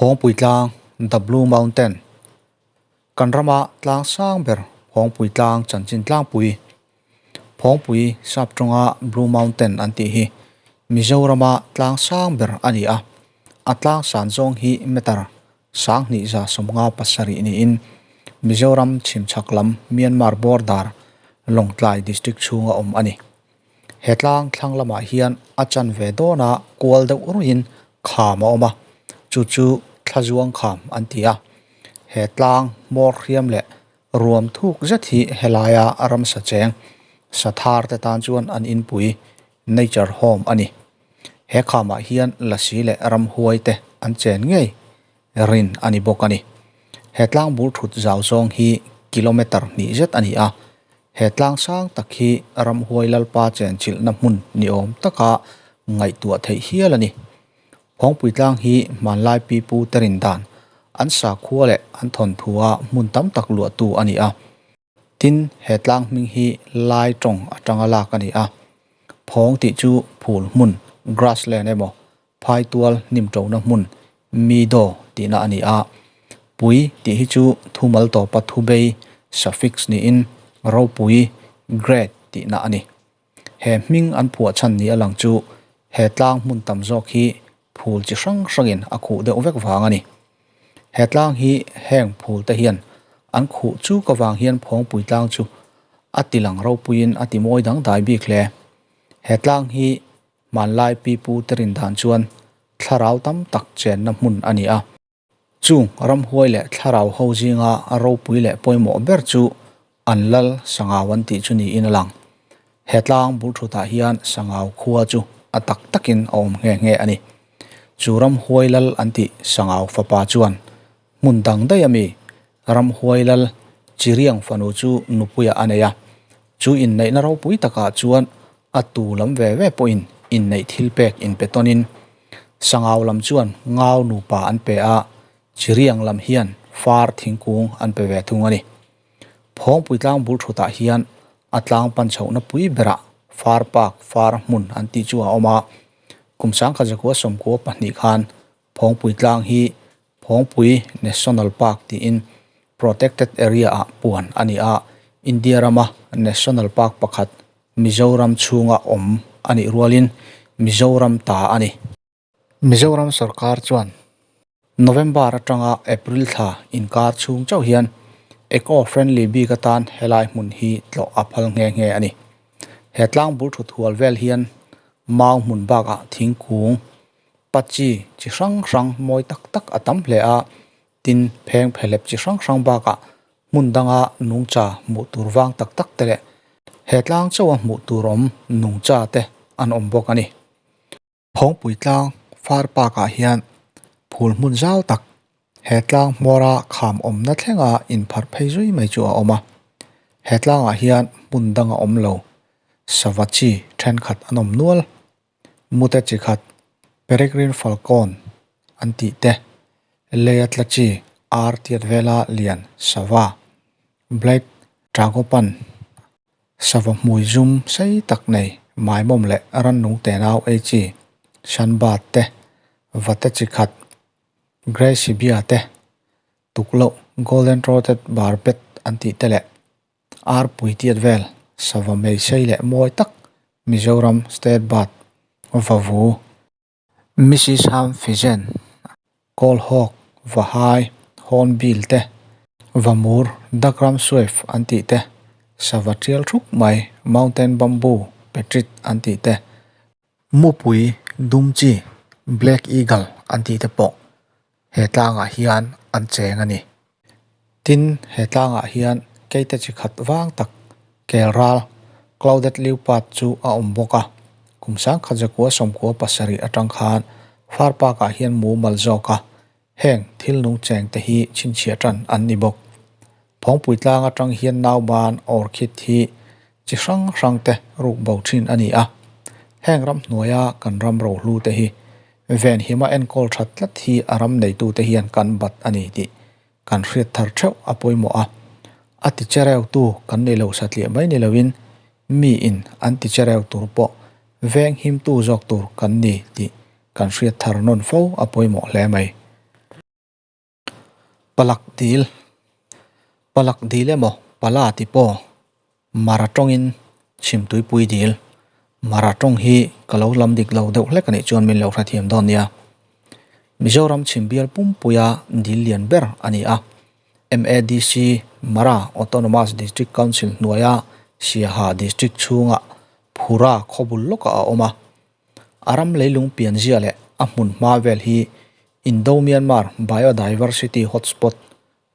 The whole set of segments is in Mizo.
Phawngpui tlang, The Blue Mountain, Kan rama tlang sang ber Phawngpui tlang chanchin tlangpui, Phawngpui sap tawnga Blue Mountain an tih hi Mizorama tlang sang ber a ni a, a tlang san zawng hi meter 2750 niin Mizoram chhimchhak lam Myanmar border Lawngtlai district chhunga awm a ni. He tlang thlang lamah hian a chanve dawna kual deuh ruiin kham a awm a, chu chu thlazuang kham an ti a. He tlang hmawr hriam leh ruam thuk zet hi helaia ramsa cheng sathar te tan chuan an inpui nature home a ni. He khamah hian lasi leh ramhuai te an chen ngei rin a ni bawk a ni. He tlang bul thut zau zawng hi kilometre hnih zet a ni a, he tlang sang tak hi ramhuai lalpa chenchilhna hmun ni awm taka ngaihtuah theih hial a ni. Phawngpui tlang hi hmanlai pipu te rin dan an sakhua leh an thawnthua hmun tam tak luahtu a ni a. Tin, he tlang hming hi lai tawng atanga lak a ni a. Phawng tih chu phul hmun, grassland emaw, phaitual hnim ṭona hmun, meadow, tihna a ni a. Pui tih hi chu thumal tawpa thubei, suffix, niin ropui, great, tihna a ni. He hming an phuah chhan ni a lang chu he tlang hmun tam zawk hi phul chi hrang hrangin a khuh deuh vek vang a ni. He tlang hi heng phul te hian an khuh chuk avang hian Phawngpui tlang chu a ti lang ropuiin a ti mawi dangdai bik hle. He tlang hi hmanlai pipu te rin dan chuan thlarau tam tak chenna hmun a ni a. Chung ramhuai leh thlarau ho zinga ropui leh pawimawh ber chu an lal Sangau an tih chu niin a lang. He tlang bul thutah hian Sangau khua chu a tak takin a awm nghe nghe a ni. Chu ramhuai lal an tih Sangau fapa chuan hmun dang daih ami ramhuai lal Chiriang fanu chu nupuiah a nei a. Chu inneihna ropui takah chuan A tu lam ve ve pawhin inneih thil pek inpe tawnin Sangau lam chuan ngau nupa an pe a, Chiriang lam hian far thingkung an pe ve thung a ni. Phawngpui tlang bul thutah hian a tlang pan chhohna pui berah far park, far hmun an tih chu a awm a. Kum 1992 khan Phawngpui tlang hi Phawngpui National Park tiin Protected Area ah puan a ni a, India rama National Park pakhat Mizoram chhunga awm a nih rualin Mizoram ta a ni. Mizoram sorkar chuan November atanga April thla inkar chhung chauh hian Eco-friendly bik atan helai hmun hi tlawh a phal nghe nghe a ni. He tlang bul thut hual vel hian mau hmun bakah thingkung Pachi chi hrang hrang mawi tak tak a tam hle a, tin pheng phelep chi hrang hrang bakah hmun danga nungcha hmuh tur vang tak tak te leh he tlang chauha hmuh tur awm nungcha te an awm bawk a ni. Phawngpui tlang far park ah hian phul hmun zau tak he tlang hmawra kham awmna thlenga inpharh phei zui mai chu a awm a, he tlangah hian hmun danga awm lo sava chi thenkhat an awm nual. Mute chi khat Peregrine Falcon an tih te, leia tla chi ar tiat vela lian sava, Black Tragopan, sava hmui zum sei tak nei maimawm leh rannung tenau ei chi Shanbat te, vate chi khat Grey Sibia te, tukloh Golden Throated Barbet an tih te leh Arpui tiat vel sava mai sei leh mawi tak Mizoram State Bird Vavu Mrs Ham Pheasant Kawlhawk Vahai Hornbill te Vamur Dakram Swift an tih te sava tial thup mai Mountain Bamboo Petrit an tih te Mupui dum chi Black Eagle an tih te pawh he tlangah hian an cheng a ni. Tin, he tlangah hian keite chi khat vang tak kel ral clouded leopard chu a awm bawk a, kum 1997 atang khan far park ah hian mumal zawk a, heng thil nung cheng te hi chhinchhiah tan an ni bawk. Phawngpui tlang atang hian nauban orchid hi chi hrang hrang te ruk bo thin a ni a, heng ramhnuaia kan ram rohlu te hi Venhima enkawl that tlat hi a ram neitute hian kan bat a ni tih kan hriat thar theuh a pawimawh a. A ti chereutu kan nei lo satliah mai ni loin miin an ti chereu tur pawh venghimtu zawk tur kan ni tih kan hriat thar nawn fo a pawimawh hle mai. Palak dil, Palak dil emaw Pala ti pawh Mara tawngin chhimtuipui dil. Mara tawng hi ka lo lam dik lo deuh hlek a nih chuan min lo hrethiam dawn nia. Mizoram chhimbial pumpuia dil lian ber a ni a. MADC, Mara Autonomous District Council hnuaia Siaha District chhunga Phura khawbul lawkah a awm a. A ram leilung pianzia leh a hmun hma vel hi Indo-Myanmar Biodiversity Hotspot,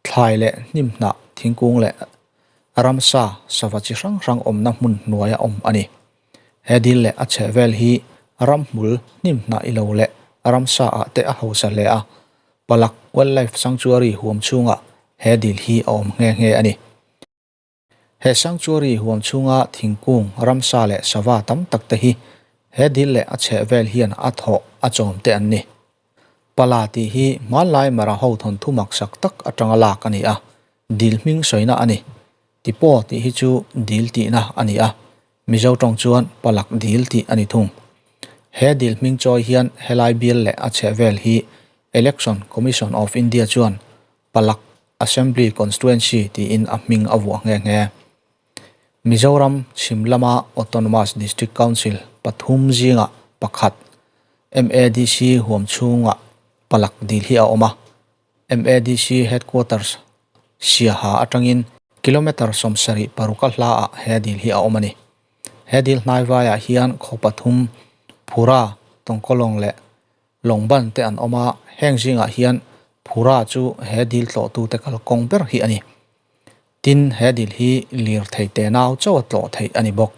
thlai leh hnimhnah, thingkung leh ramsa sava chi hrang hrang awmna hmun hnuaia awm a ni. He dil leh a chhehvel hi ramhmul hnimhnah ilo leh ramsa ah te a hausa hle a, Palak Wildlife Sanctuary huam chhungah he dil hi a awm nghe nghe a ni. He sanctuary huam chhunga thingkung, ramsa leh sava tam tak te hi he dil leh a chheh vel hian a thawh a chawm te an ni. Pala tih hi hmanlai Mara ho thawnthu maksak tak atanga lak a ni a, dil hming sawina a ni. Tipo tih hi chu dil tihna a ni a, Mizo tawng chuan Palak dil tih a ni thung. He dil hming chawi hian helai bial leh a chheh vel hi Election Commission of India chuan Palak Assembly Constituency tiin a hming a vuah nghe nghe. Mizoram chhim lama Autonomous District Council pathum zingah pakhat MADC huam chhungah Palak dil hi a awm a. MADC Headquarters Siaha atangin kilometre 76 a hlaah he dil hi a awm a ni. He dil hnaivaiah hian khaw pathum Phura, Tawngkawlawng leh Lawng ban te an awm a, heng zingah hian Phura chu he dil tlawhtute kalkawng ber hi a ni. Tin, he dil hi lirthei te nau chauha tlawh theih a ni bawk.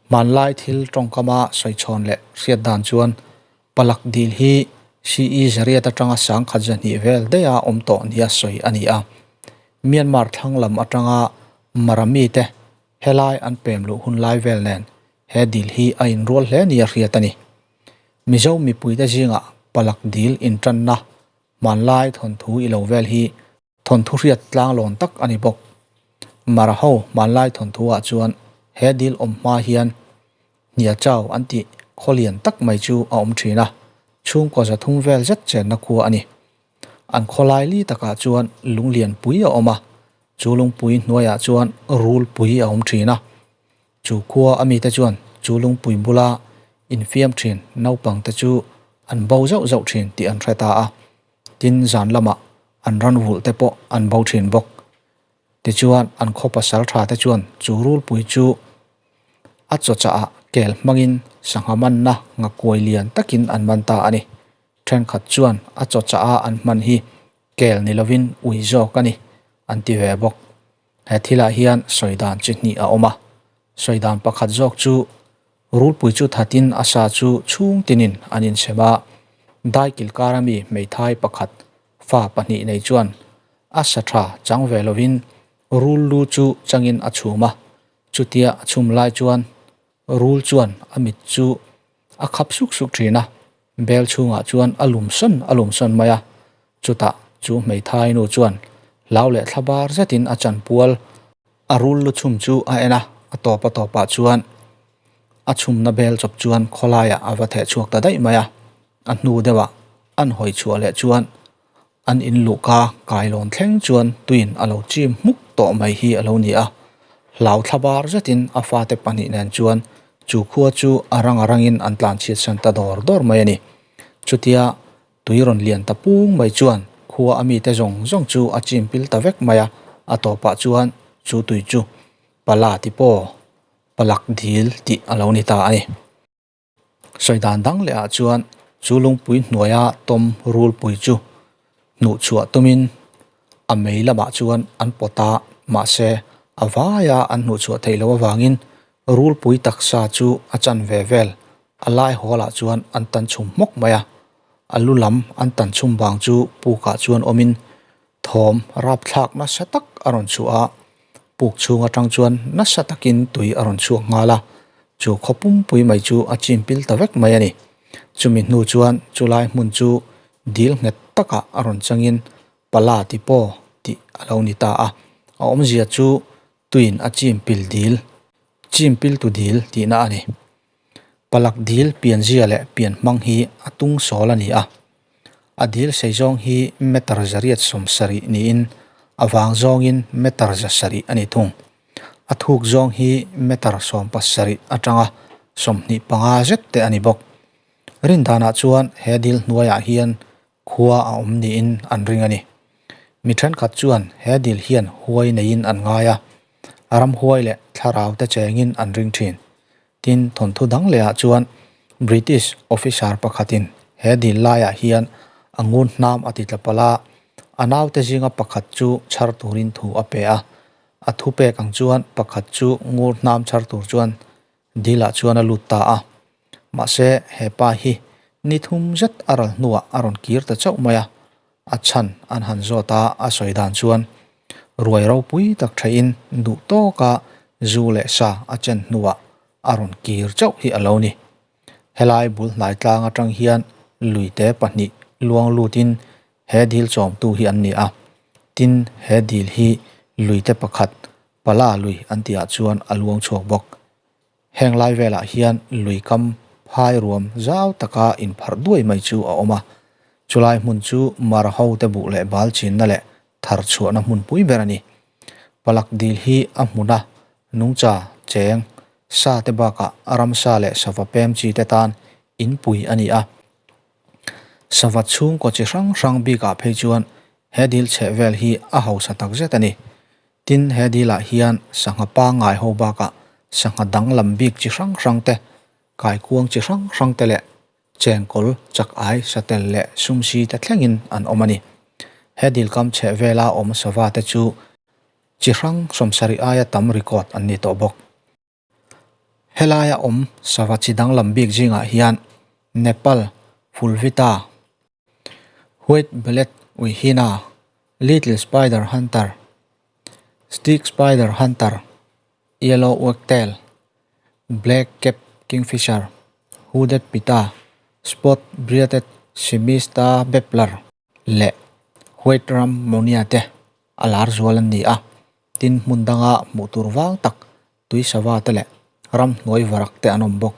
Hmanlai thil tawngkama sawichhawn leh hriat dan chuan Palak dil hi CE Zariat atanga sangkhat zahnih vel daiha awm tawh nia sawi a ni a. Myanmar thlang lam atanga Marami te helai an pem luh hun lai vel nen he dil hi a inrual hle nia hriat a ni. Mizo mipuite zingah Palak dil intanna hmanlai thawnthu i lo vel hi thawnthu hriat tlanglawn tak a ni bawk. Mara ho hmanlai thawnthu ah chuan he dil awm hma hian Hniachau an tih khaw lian tak mai chu a awm thin a, chhungkaw zathum vel zet chenna khua a ni. An khawlai li takah chuan lunglian pui a awm a, chu lungpui hnuaiah chuan rul pui a awm thin a. Chu khua a mite chuan chu lungpui bula infiam thin naupangte chu an bo zauh zauh thin tih an hre ta a, tin zan lamah an ran vulh te pawh an bo thin bawk. Tichuan an khaw pasal tha te chuan chu rulpui chu a chawchah ah kel hmangin sangha manna ngakuai lian takin an man ta a ni. Thenkhat chuan a chawchah a an hman hi kel ni lovin ui zawk a ni an ti ve bawk. He thilah hian sawi dan chi hnih a awm a, sawi dan pakhat zawk chu rulpui chu thatin a sa chu chhung tinin an insem a, daikil kara mi hmeithai pakhat fa pahnih nei chuan a sa tha chang ve lovin rul lu chu changin a chhum a, chutia a chhum lai chuan rul chuan a mit chu a khap suk suk thin a, bel chhungah chuan a lum sawn a lum sawn mai a, chutah chu hmeithai nu chuan hlau leh thla bar zetin a chanpual a rul lu chhum chu a en a, a tawp a tawpah chuan a chhumna bel chawp chuan khawlaiah a va theh chhuak ta daih mai a, a hnu deuhah an hawi chhuah leh chuan an in luhka kailawn thleng chuan tuin a lo chim hmuk tawh mai hi a lo ni a, hlau thla bar zetin a fate pahnih nen chuan chu khua chu a rang a rangin an tlan chhiat san ta dawr dawr mai a ni. Chutia tui rawn lian ta pung mai chuan khua a mite zawng zawng chu a chim pil ta vek mai a, a tawpah chuan chu tui chu Pala ti pawh Palak dil tih a lo ni ta a ni. Sawi dan dang leh ah chuan chu lungpui hnuaia tawm rulpui chu hnuh chhuah tumin a mei lamah chuan an pawt a, mahse a vaia an hnuh chhuah theih loh avangin rulpui taksa chu a chan ve vel a lai hawl ah chuan an tan chhum hmawk mai a, a lu lam an tan chhum vang chu pukah chuan awmin Thawm rapthlak nasa tak a rawn chhuah a, puk chhung atang chuan nasa takin tui a rawn chhuak nghal a, chu khaw pumpui mai chu a chim pil ta vek mai a ni. Chumi hnu chuan chulai hmun chu dil nghet takah a rawn changin Pala ti paw tih a lo ni ta a, a awmzia chu tuiin a chim pil dil, chim pil tu dil tihna a ni. Palak dil pianzia leh pian hmang hi a tung sawl a ni a. A dil sei zawng hi meter 870 niin a vang zawngin meter 700 a ni thung. A thuk zawng hi meter 17 atanga 25 zet te a ni bawk. Rindanah chuan he dil hnuaiah hian khua a awm niin an ring a ni. Mi thenkhat chuan he dil hian huai neiin an ngai a, ramhuai leh thlarau te chengin an ring thin. Tin, thawnthu dang lehah chuan British officer pakhatin he dil laiah hian a ngun hnam a ti tla palh a, a naute zinga pakhat chu chhar turin thu a pe a. A thu pek ang chuan pakhat chu ngur hnam chhar tur chuan dilah chuan a lut ta a. Mahse, he pa hi ni thum zet a ral hnuah a rawn kir ta chauh mai a, a chhan an han zawt a, a sawi dan chuan ruai ropui tak theihin duh tawka zu leh sa a chen hnuah a rawn kir chauh hi a lo ni. Helai bul hnai tlang atang hian luite pahnih luang lutin he dil chawmtu hi an ni a, tin he dil hi luite pakhat Pala lui an tihah chuan a luang chhuak bawk. Heng lai velah hian lui kam phai ruam zau taka inpharh duai mai chu a awm a, chulai hmun chu mar ho te buh leh bal chinna leh thar chhuahna hmun pui ber a ni. Palak dil hi a hmuna nungcha, cheng, sa te bakah ramsa leh sava pem chi te tan inpui a ni a. Sava chhungkaw chi hrang hrang bikah phei chuan he dil chheh vel hi a hausa takzet a ni. Tin, he dilah hian sangha pangngai ho bakah sangha danglam bik chi hrang hrang te, kaikuang chi hrang hrang te leh chengkawl, chak ai, satel leh sumsi te thlengin an awm a ni. He dil kam chheh vela awm sava te chu chi hrang 70 aia tam record an ni tawh bawk. Helaia awm sava chi danglam bik zingah hian Nepal, Fulvita, White Bellied Uihina, Little Spider Hunter, Stick Spider Hunter, Yellow Wagtail, Black Cap Kingfisher, Hooded Pitta, Spot Breasted Simista Babbler leh White Ram Monia te a lar zual an ni a. Tin, hmun danga hmuh tur vang tak tui sava te leh ramhnuai varak te an awm bawk.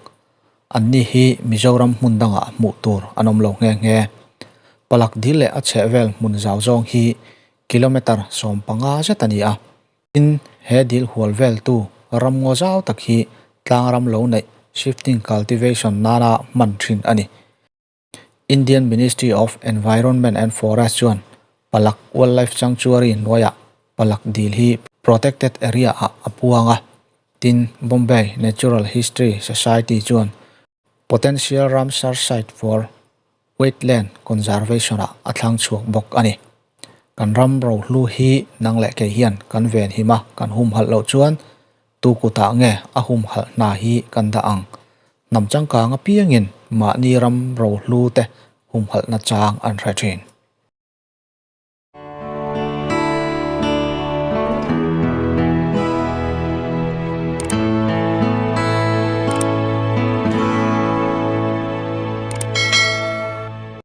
Anni hi Mizoram hmun dangah hmuh tur an awm lo nghe nghe. Palak dil leh a chhehvel hmun zau zawng hi kilometre 15 zet a ni a. Tin, he dil hual veltu ramngaw zau tak hi tlangram lo neih shifting cultivation nana hman thin a ni. Indian Ministry of Environment and Forest chuan Palak Wildlife Sanctuary hnuaiah Palak dil hi Protected Area ah a puang a, tin Bombay Natural History Society chuan Potential Ramsar Site for Wetland Conservation ah a thlang chhuak bawk a ni. Kan ram rohlu hi nang leh kei hian kan venhim a, kan humhalh loh chuan tu kutah nge a humhalh hna hi kan dah ang? Hnam changkang apiangin mahni ram rohlu te humhalhna chang an hre thin.